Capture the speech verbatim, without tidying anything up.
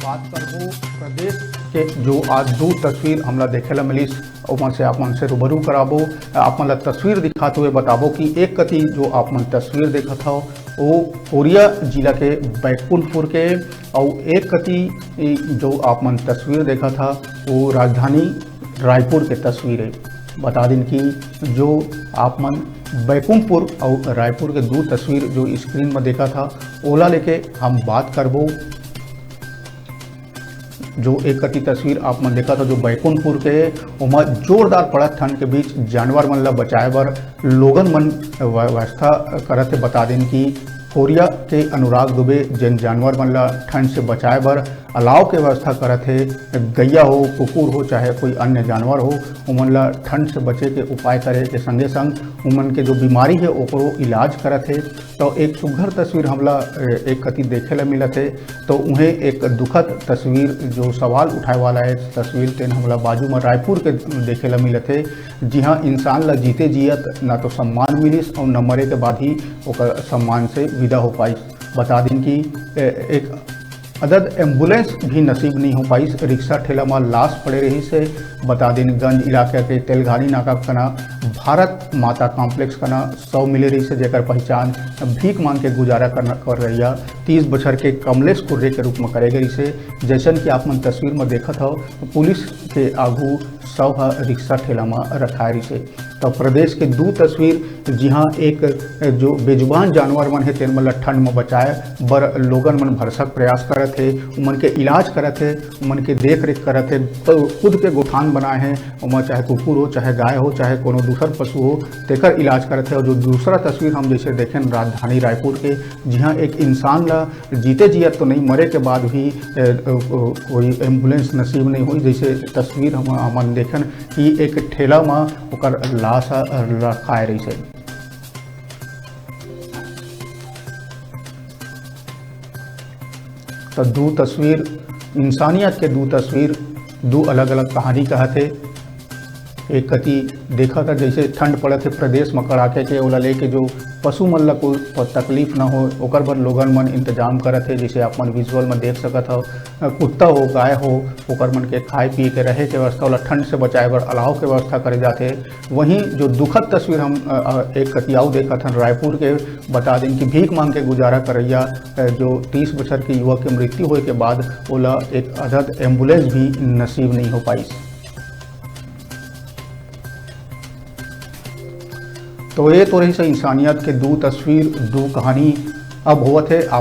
बात करबो प्रदेश के जो आज दू तस्वीर हमला देखे ला मिलिस, ओमा से आप मन से रूबरू कराबो। आप मन ला तस्वीर दिखाते हुए बताबो कि एक कति जो आप मन तस्वीर देखत हव, वो कोरिया जिला के बैकुंठपुर के, अउ एक कति जो आप मन तस्वीर देखत हव, वो राजधानी रायपुर के तस्वीर है। बता दिन कि जो आप मन बैकुंठपुर अउ रायपुर के दू तस्वीर जो स्क्रीन में देखत हव, ओला लेके हम बात करबो। जो एक कति तस्वीर आप मन देखत हव, जो बैकुंठपुर के, ओमा जोरदार पड़त ठंड के बीच जानवर मन ला बचाए बर लोगन मन व्य-, व्यवस्था करत हे। बता देन कि कोरिया के अनुराग दुबे जेन जानवर मन ला ठंड से बचाए बर अलाव के व्यवस्था करत हे, गैया हो, कुकुर हो, चाहे कोई अन्य जानवर हो, उमन ला ठंड से बचे के उपाय करे के संगे संग उमन के जो बीमारी हे ओकरो इलाज करत हे। तो एक सुघर तस्वीर हमला, ए, एक कति देखे ला मिलत हे। तो उहें एक दुखद तस्वीर जो सवाल उठाए वाला है तस्वीर, तेन हमला बाजू में रायपुर के देखे ला मिलत हे, जिहां इंसान ला जीते जियत ना तो सम्मान मिलिस और न मरे के बाद ही ओकर सम्मान से विदा हो पाइस। बता दिन कि, ए, एक अदद एम्बुलेंस भी नसीब नहीं हो पाइस, रिक्शा ठेला में लाश पड़े रहिस हे। बता दिन गंज इलाका के तेलघानी नाका कना भारत माता कॉम्प्लेक्स कना शव मिले रहिस हे, जेकर पहचान भीख मांग के गुजारा करना, कर रहिया तीस बछर के कमलेश कुर्रे के रूप में करे गइस हे। जैसन कि आप मन तस्वीर में देखत हव, पुलिस के आगू शव ह रिक्शा ठेला में रखाए रहिस हे। तो प्रदेश के दू तस्वीर, जिहां एक जो बेजुबान जानवर मन हे, तेन मन ला ठंड में बचाए बर लोगन मन भरसक प्रयास करत हे, उमन के इलाज करत हे, उमन के देख रेख करत हे, तो खुद के गोठान बनाए हे, ओमा चाहे कुकुर हो, चाहे गाय हो, चाहे कोनो दूसर पशु हो, तेकर इलाज करत हे। और जो दूसरा तस्वीर हम जैसे देखेन राजधानी रायपुर के, जिहां एक इंसान ला जीते जियत तो नहीं, मरे के बाद भी, ए, ए, कोई एम्बुलेंस नसीब नहीं हुई, जैसे तस्वीर हम, हमन देखेन कि एक ठेला म ओकर लाश ह रखाए रहिस हे। तो दू तस्वीर, इंसानियत के दू तस्वीर, दू अलग-अलग कहानी कहत हे। एक कति देखत ह, जैसे ठंड पड़त हे प्रदेश म कड़ाके के, ओला लेके जो पशु मन ला कोई प-, तकलीफ ना हो, ओकर बर लोगन मन इंतजाम करत हे। जैसे आप मन विजुअल म देख सकत हव, अ, कुत्ता हो, गाय हो, ओकर मन के खाए पिए के, रहे के व्यवस्था, ओला ठंड से बचाए बर अलाव के व्यवस्था करे जाथे। वहीं जो दुखद तस्वीर हम, अ, अ, एक कति अउ देखत हन रायपुर के, बता देन कि भीख मांग के गुजारा करइया, अ, जो तीस बछर के युवक के मृत्यु होए के बाद ओला एक अदद एम्बुलेंस भी नसीब नहीं हो पाइस। तो ये तो रहिस इंसानियत के दू तस्वीर, दू कहानी। अब होवत हे